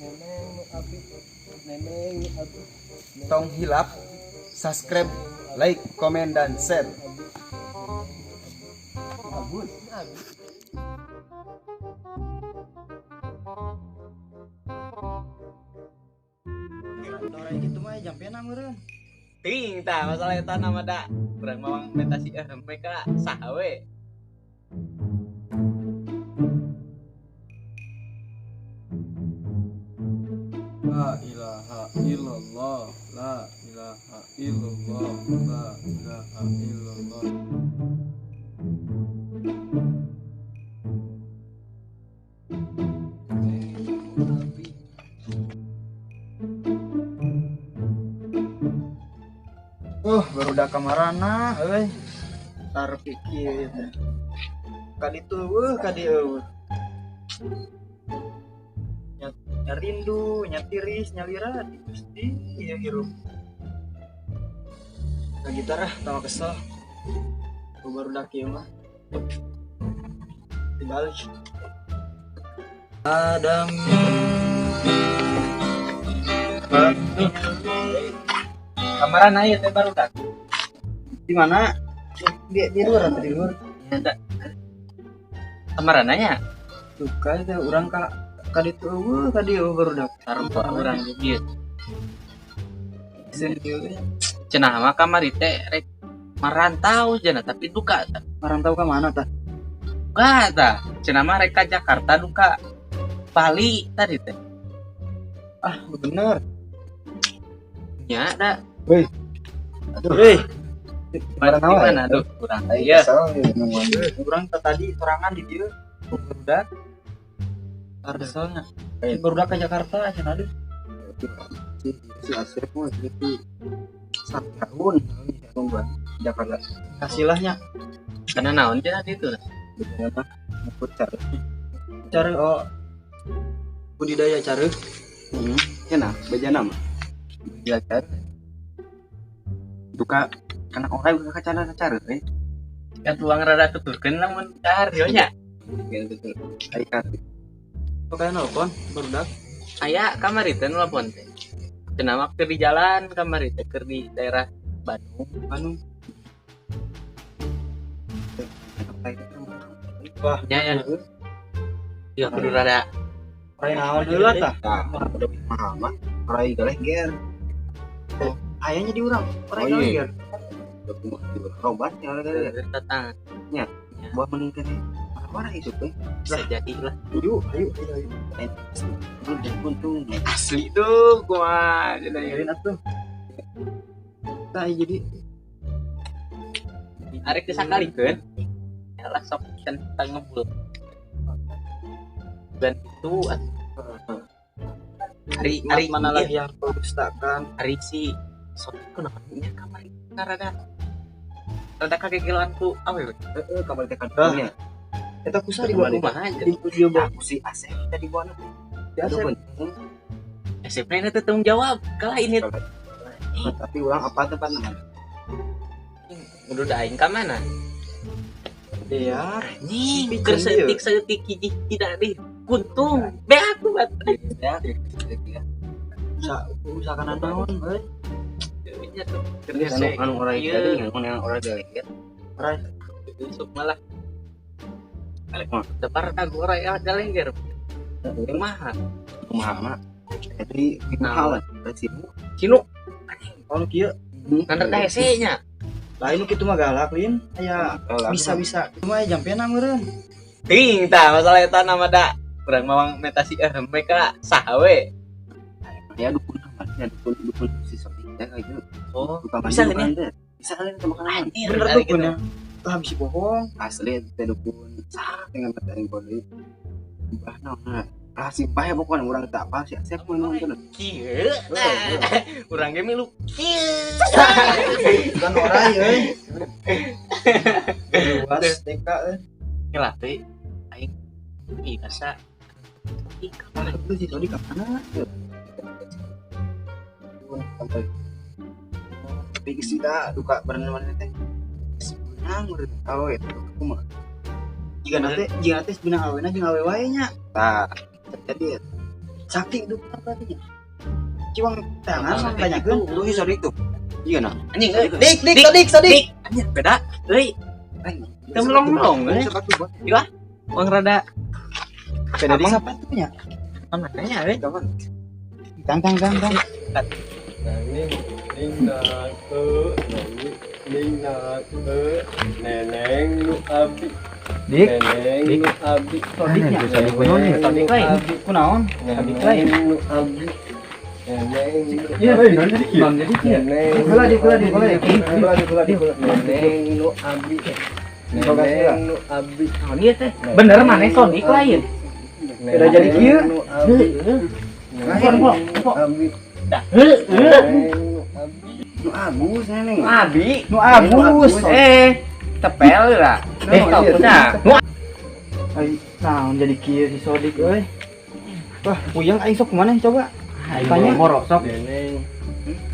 Neneng nu abi, neneng nu abi. Tong hilap subscribe, like, komen, dan share. Bagus. Abi. Orang gitu mah jampena meureun. Ting tah masalah eta nama da urang mah meta si mereka saha we. La ilaha illallah, la ilaha illallah, la ilaha illallah. Barudak kamarana euy. Tar pikir teh. Ka ditu eueuh ka dieu eueuh. Nya rindu, nya tiris, nya lira di Gusti ieu hirup. Ka gitar ah tama kesel. Ku barudak ieu mah. Dibalik. Adam. Kamarana ieu teh barudak. Di mana? Di luar atau di luar? Nya da. Kamarana nya? Duka teh urang ka ditu eueuh ka dieu barudak. Sarua urang ge kieu. Sieun kieu we. Cenah mah kamari teh rek marantau cenah tapi duka tah. Marantau ka mana tah? Duka tah. Cenah mah rek ka Jakarta duka Bali tadi teh. Ah, bener. Nya da. Woi. Aduh. Euy, Mana aduh kurang. Iya. Urang teh tadi sorangan di dieu barudak. Ardeselnya. Barudak ke Jakarta cenah aduh. Si Asep mah gitu. 1 tahun nungguan Jakarta. Kasilahnya. Karena naon cenah ditu? Bener mah ngikut cari. Cari oh budidaya cari. Heeh. Cenah bejana mah. Budidaya cari. Duka kana orai duka kacana cari euy. Kan tuang rada tuturkeun lamun dahar yo nya. Gitu. Ai kan. Pokoknya nelpon barudak. Aya kamari teh nelpon teh. Cenah mah keur di jalan kamari teh keur di daerah Bandung. Bandung. Wah, nya ya. Ya kudu rada orai naon heula tah? Tah, udah mahal mah. Orai galeh ger. Oh, ayahnya di urang, orai Oh, galeh iya. ger. Udah kumaha di urang. Robat ya orai galeh. Tatang. Nya. Buah mending teh marah itu teh. Bisa jadi lah. Ayo, ayo, ayo, ayo. Untung Asli tuh kumaha cenah ieu. Dengerin atuh. Tah jadi Arek teh sakalikeun. Ya lah sok can ngebul. Dan itu hari hari mana lagi yang perpustakaan? Hari si sok kunaon nya kamari rada rada kagegeloan ku awewe. Heeh, kamari teh kan. Eta kusa di bawah Kumaha aja. Di dia bawa Aku si Asep tadi bawa teh. si Asep. Asep na teh tanggung jawab kalah ini. Tapi urang apa tempat namanya? Kudu da aing ka mana? Iya. Anjing, keur saeutik-saeutik hiji tidak deh. Kuntung, be aku bat. Ya. Usaha kana naon euy. Nya tuh. Anu anu orai tadi anu yang orai galeh. Orai sok malah Arek mah. Depar ka orai galeh ger. Kumaha? Kumaha mah. Jadi mahal lah sinu. Sinu. Kalau kieu Kan rada hese nya. Lain nu kitu mah galak lin. Aya bisa-bisa. Kitu mah jampena meureun. Ting tah masalah eta nama da. Urang mah meta si mereka saha we. Ya dukun ya dukun dukun si Sodik teh kayak gitu. Oh, bisa bisa nih. Bisa kalian sama makanan. Bener dukunnya. Lah bisa bohong. Asli teh dukun. Sah dengan mata aing kode. Bah naon. Ah si bah pokoknya urang tak apa si Asep mah nonton. Kieu. Urang ge milu kieu. Bukan orai euy. Luas TK euy. Lah teh aing ih asa ih kamana Itu si Sodik ka mana? Tapi geus da duka berenang teh. Sebenang urang awe kumaha. Jika nanti benang awena jeung awe wae nya. Tah, jadi Sakti itu berarti. Ciwang tangan tanyakeun. Lu si Sodik tuh. Iya nah. Anjing euy. Dik, dik, sodik, sodik. Anjing beda euy. Teu melong-melong euy. Iya. Wong rada Beda di Abang. sepatunya. Makanya euy. Tang tang tang tang. Neng ning nang e neng ning nang e neneng nu abi. Dik, Neneng nu abi. sodiknya. Sodik kunaon? Sodik lain. Kunaon? Sodik lain. Nu abi. Neneng nu Iya, Bang jadi kieu. neneng. Heula dik, heula dik, heula dik. Heula dik, heula dik. Neneng nu abi. Neneng nu abi. Naon ieu teh? Bener maneh sodik lain. Beda jadi kieu. Nu abi. Heeh. Nu abi. Dah heueuh. Neneng nu abi. Nu Agus neneng. Abi. Nu Agus. Tepel lah. Nah, iya. Nah, nu Ai, naon jadi kieu si Sodik euy. Wah, puyeng aing sok kumaha coba. tanya ngorok sok. Neneng.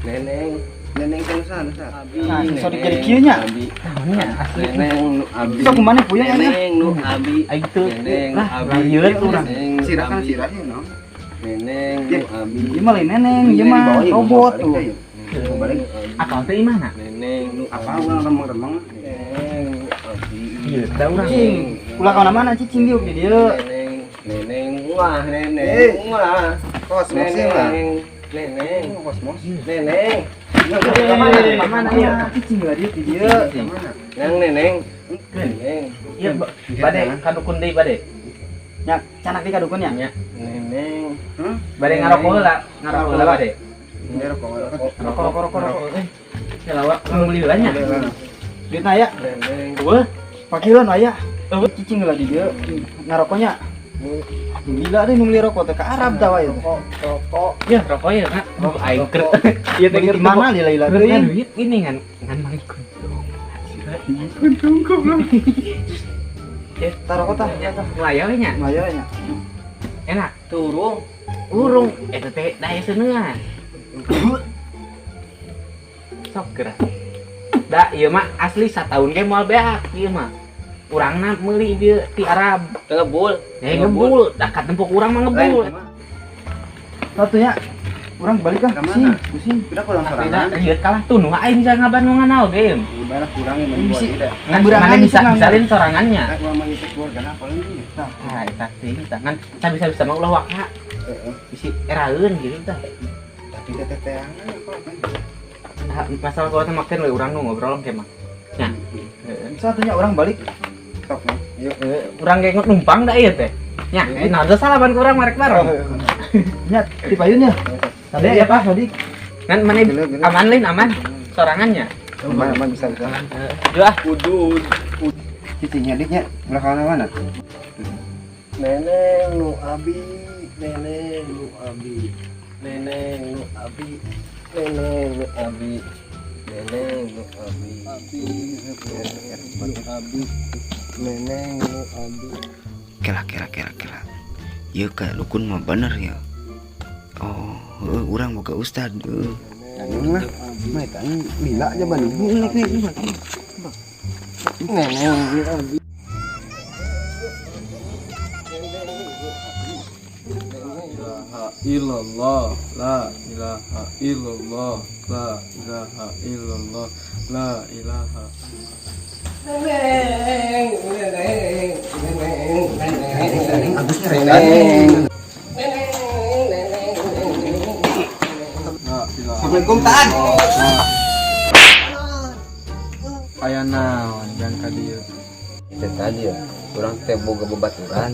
Neneng. Neneng teh sana sana. Abi. Nah, si Sodik jadi kieu nya. Abi. Naonnya asli. Neneng nu abi. Sok kumaha puyeng aing. Neneng nu abi. Aing teu Neneng lah abi. lanjut urang. Neneng nu Sirah kan abi. sirahnya no. Neneng nu abi. Ieu mah lain neneng, ieu mah robot tuh. Balik. Akal teh imahna? Neneng nu Apa abi. urang remeng-remeng? Neneng nu abi. Ieu da urang. Cicing, ulah ka mana cicing diuk di dieu. Neneng, neneng wah, neneng wah. Kosmos sih mah. Neneng, neneng, Kosmos. neneng. Mana ya? Cicing lah diuk di dieu. Mana? Nang neneng. Neneng, Ieu bade kadukun deui bade. Nya, canak di kadukun nya. Nya. neneng. Bade ngarokok heula, ngarokok heula bade. Ini rokok rokok. Rokok rokok rokok rokok. Ya lawa meuli heula nya. Duitna aya. Neneng. Eueuh, Pakileun aya. Cicing lah di dieu ngarokoknya. Gila deh nu meuli rokok teh ka Arab tah wae. Rokok, rokok. ya rokok ya, Kak. Aing keur. Ieu teh Beli di mana lila-lila Keur teuing. duit ini ngan ngan manggih kuntung. Tah rokok tah. Mulai we nya. Maya nya. Enak. Turung. Urung eta teh daya seuneungan. Sok geura. Da ieu mah asli sataun ge moal beak ieu mah. Urangna meuli dieu ti Arab. Ngebul. Eh ngebul, da katempok urang mah ngebul. Satunya urang balik ah, Ka pusing, mana? pusing. Udah kurang Tapi sorangan. da rieut kalah tuh nu aing bisa ngabandungan naon ge. Gimana kurang yang Bisi. tidak. Ngan Berangan mana bisa itu, misalin sorangannya. Nah, kurang mengisi keluarga apa lagi? Tah, Nah, eta sih eta ngan bisa-bisa mah ulah waka Heeh. bisi eraeun gitu tah. Tapi teteh teangan apa apa? Nah, masalah kalau sama we urang nu ngobrol ke mah. Nya. Heeh. satunya orang balik. Tok, no. Yuk. Urang ge numpang da ieu teh. Nya, nah teu salah ban ku urang marek bareng. Nya, ti payun nya. Tadi ya Pak, tadi. Ngan mana Gila, gila. aman lain aman sorangannya. Aman, aman bisa bisa. Heeh. Yuk ah. Kudu. Cicingnya diknya belakang mana? Neneng nu abi, neneng nu abi, neneng nu abi, neneng nu abi, neneng nu abi, abi, neneng nu abi, neneng nu abi. Kela kela kela kela. Ieu ka dukun mah bener ya. Oh, heueuh urang boga ustad heueuh. Lah, mah eta lila aja ban. Nek nek nek. Neneng nu abi. Ilaha illallah, la ilaha illallah, la ilaha illallah, la ilaha. Neneng, neneng, neneng, neneng, Agus neneng, neneng, neneng, neneng. La ilaha. Assalamualaikum Tan. Aya naon jang ka dieu. Teh tadi ya, urang teh boga babaturan.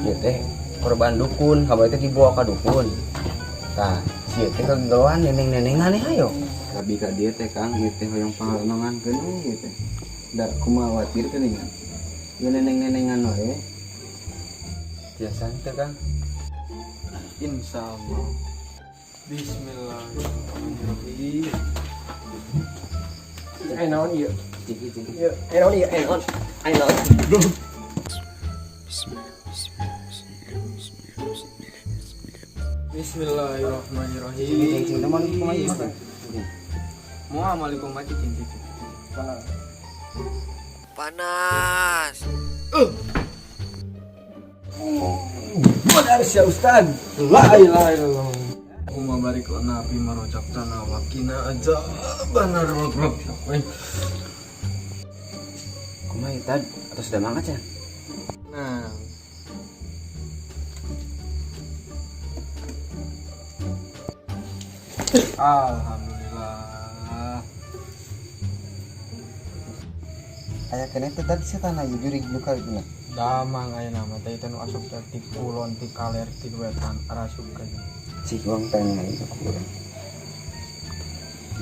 Ieu teh korban dukun, kabar teh dibawa ka dukun. Tah, si ieu teh kageloan neneng-nenengan hayo. Tapi ka dieu teh Kang, ieu teh hoyong pangalongan ieu teh. Da kumaha khawatir teh nih. Ieu neneng-nenengan wae. Biasa teh Kang. Insyaallah. Bismillahirrahmanirrahim. Ai naon ieu? Ciki-ciki. Ieu, ai naon ieu? Ai naon? Ai naon? Bismillahirrahmanirrahim. Mau amalikum mah cicing cicing. Panas. Benar ya, Ustaz. La ilaha illallah. Allahumma barik lana fi ma razaqtana wa qina adzabannar. Kumaha ieu, Tad? Atau sudah mangkat ya? Nah, alhamdulillah. Aya keneh teh, Tad, setan ieu jurig nu kali. Damang aya nama teh itu nu asup teh ti kulon, ti kaler, ti wetan arasup ka. Cik uang teh ngai ku urang.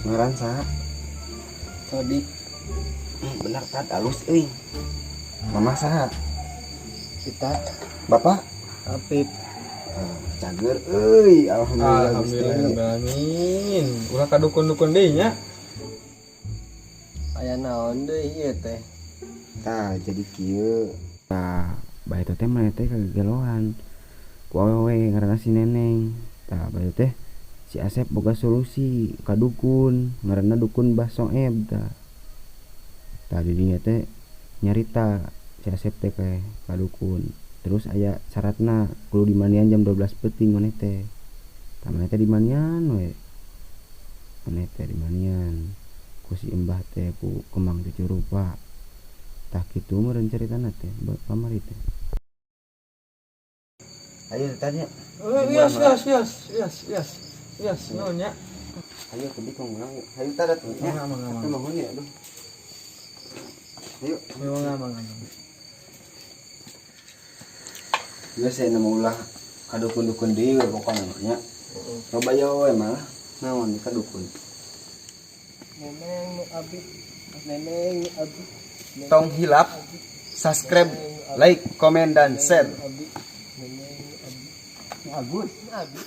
Ngaran saha? Sodik. Bener, Tad, alus euy. Mama saha? Kita. Bapak? Apip. Ah, cager euy, alhamdulillah. Gusti. Alhamdulillah alamin. Ulah ka dukun-dukun deui nya. Aya naon deui ieu teh? Tah, jadi kieu. Tah, bae teh maneh teh kagegeloan ku awewe ngaranna si Neneng. Tah, bae teh si Asep boga solusi ka dukun, ngaranna dukun Bah Soeb tah. Tah, didinya teh nyarita si Asep teh ke ka dukun. Terus aya syaratna kudu dimandian jam 12 peuting maneh teh. Tah, maneh teh dimandian we. Maneh teh dimandian ku si Embah teh ku kembang cucurupa. Tah, kitu meureun caritana teh kamari teh. Ayo tanya. Oh, yes yes yes yes yes. Yes, nuhun nya. Ayo ke bikong urang. Ayo tadi tuh nya. Mangga, mangga, Atuh nuhun ya, aduh. Ayo. Mangga, mangga. Geus saya nemu ulah ka dukun-dukun deui we pokona mah nya. Coba yo we malah naon ka dukun. Neneng nu abi. Neneng nu abi. Tong hilap subscribe, like, komen dan share. Abi. Neneng nu abi. Agus. Abi.